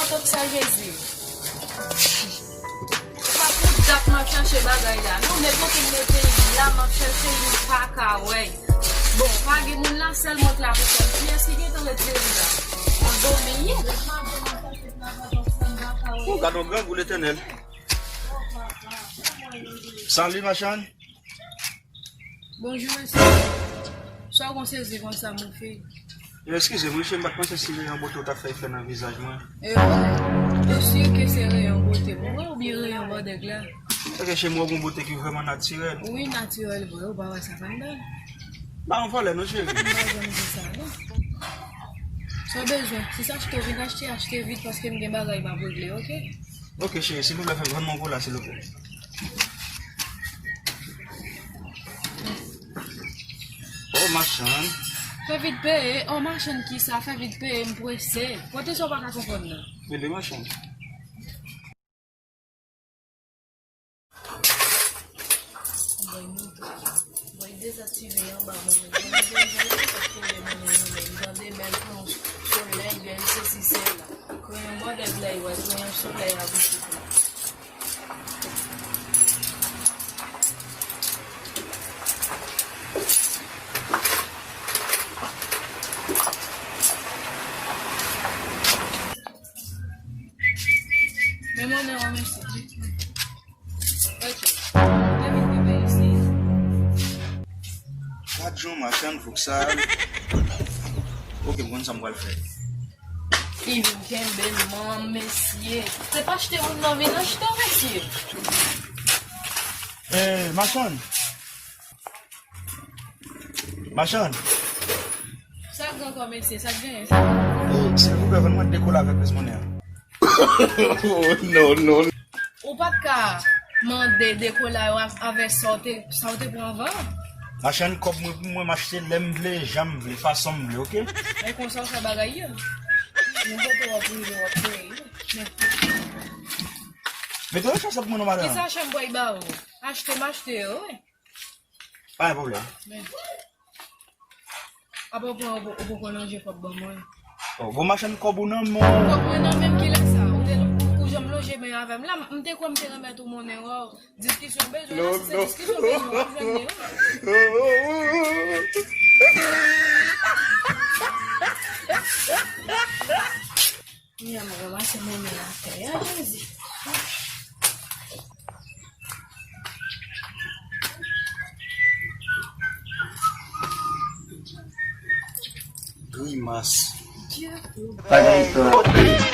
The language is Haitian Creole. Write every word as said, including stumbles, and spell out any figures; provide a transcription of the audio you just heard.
Tout sa Jezi. Se pa pou dat m ap chache bagay la. Non, men kote m mete l la, m ap chache l, m pa ka wè l. Bon, pa gen moun la, sèl mwen k la pou fè l. Kiyès ki gentan ret veye la? An domine. Oh, gad yon grangou, Letènèl. Salut, machann. Bonjou, mesye. Sa w gon sezi konsa, monfe? Yo, eskize m, wi, che, m pa t panse si reyon bote w t ap fè efè nan vizaj mwen. E, ou si ke se reyon bote mwen wè oubyen reyon bòdèg la? Ok, che, m wè w gon bote ki vrèman natirèl. Wi, natirèl vre, ou pa wè sa pa m bèl? M pa yon vòlè, non, cheri. M pa janm di sa, non. Sa w bezwen? Si se achte w vin achte, achte vit, paske m gen bagay m ap regle, ok? Ok, cheri, silvouplè, fè m vann mwen kola, silvouplè. Oh, machann. Fè vit peye. Oh, machann, kisa? Fè vit peye, m prese. Kote sa w pa ka konprann nan? Rele machann. Mwen dezaktive anba mwen. Mwen dezaktive paske mwen tande bèl plan solèy, bèl sesi, sela. Kreyon bòdèg la, wè, kreyon solèy a boutik la. Men monnen an, mesye. Ok. Mwen vin rive isi. Gad jan machann voksal. Ok, m konn sa m pral fè. Li vin kenbe m, mesye. Se pa achte moun nan vin achte, mesye. Eh, machann. Machann. Sa k gen ankò, mesye? Sa k genyen? Sa k genyen? Eh, silvouplè, vann mwen de kola avèk rès monnen an. Oh, non, non. Ou pa t ka mande de kola yo avèk sa w te, sa w te pran anvan? Machann, kòb mwen pou mwen, m achte lè m vle, jan m vle, fason m vle, ok? Men konsa w fè bagay yo. Mwen kote w ap rive, w ap peye yo. Men mete responsab mwen non, madanm. Kisa chanm bway ba ou? Achte, m achte yo, wi. Pa gen pwoblèm. Men. Apa w pran, ou poko ranje kòb ban mwen. Oh, gon machann kòb ou nan men w. Kòb mwen nan men m kilè sa? Ou te, ou, ou janm lonje men avè m la, m te kwè m te remèt ou monnen w. Diskisyon bezwen, non, se diskisyon bezwen, w ap jwenn li, wi. Kounya m ranmase monnen atè a, Jezi. Grimas. Pa gen istwa.